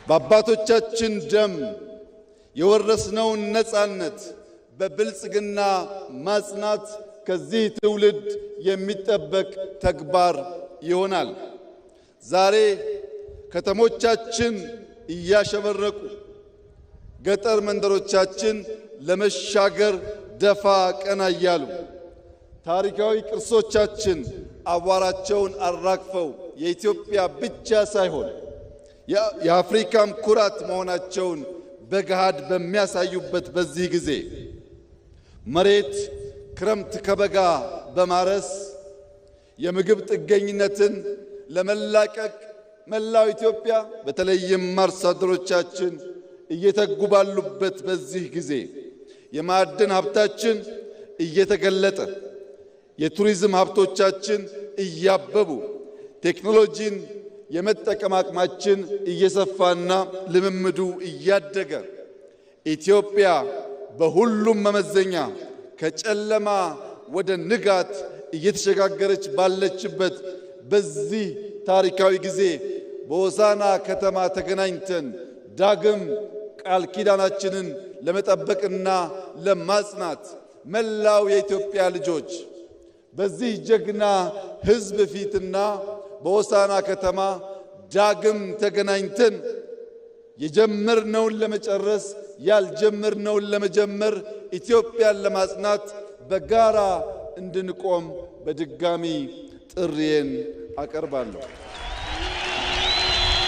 በአባቶቻችን ደም የወረስነውን ነጻነት በብልጽግና ማጽናት ከዚህ ትውልድ የሚጠበቅ ተግባር ይሆናል። ዛሬ ከተሞቻችን እያሸበረቁ፣ ገጠር መንደሮቻችን ለመሻገር ደፋ ቀና እያሉ፣ ታሪካዊ ቅርሶቻችን አቧራቸውን አራግፈው የኢትዮጵያ ብቻ ሳይሆን የአፍሪካም ኩራት መሆናቸውን በገሃድ በሚያሳዩበት በዚህ ጊዜ፣ መሬት ክረምት ከበጋ በማረስ የምግብ ጥገኝነትን ለመላቀቅ መላው ኢትዮጵያ በተለይም አርሶ አደሮቻችን እየተጉ ባሉበት በዚህ ጊዜ፣ የማዕድን ሀብታችን እየተገለጠ፣ የቱሪዝም ሀብቶቻችን እያበቡ፣ ቴክኖሎጂን የመጠቀም አቅማችን እየሰፋና ልምምዱ እያደገ ኢትዮጵያ በሁሉም መመዘኛ ከጨለማ ወደ ንጋት እየተሸጋገረች ባለችበት በዚህ ታሪካዊ ጊዜ በሆሳዕና ከተማ ተገናኝተን ዳግም ቃል ኪዳናችንን ለመጠበቅና ለማጽናት መላው የኢትዮጵያ ልጆች በዚህ ጀግና ሕዝብ ፊትና በሆሳዕና ከተማ ዳግም ተገናኝተን የጀመርነውን ለመጨረስ፣ ያልጀመርነውን ለመጀመር፣ ኢትዮጵያን ለማጽናት በጋራ እንድንቆም በድጋሚ ጥሪዬን አቀርባለሁ።